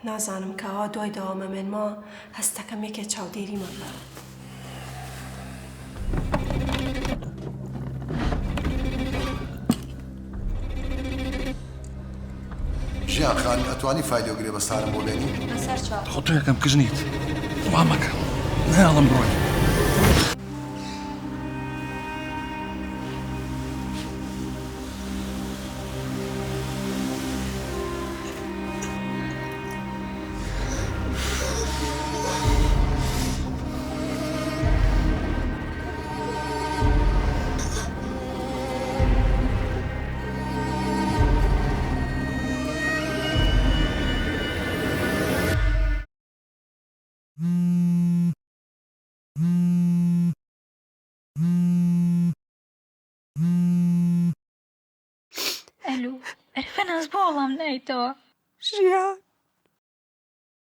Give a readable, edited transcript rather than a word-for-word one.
نازانم کە ئاوا دوای دەوام ئەمێنمەوە هەستەکەم یەکێ چاودێریم ئەکا. ژیان خان ئەتوانی فایلی ئەو گرێبەستانەم بۆ بێنی؟ بەسەر چاو. خۆ تۆ یەکەم کچ نیت وا مەکە نایەڵم بڕۆی. ئەلو ئەرێ فەناز بۆ وەڵام نایتەوە؟ ژیان.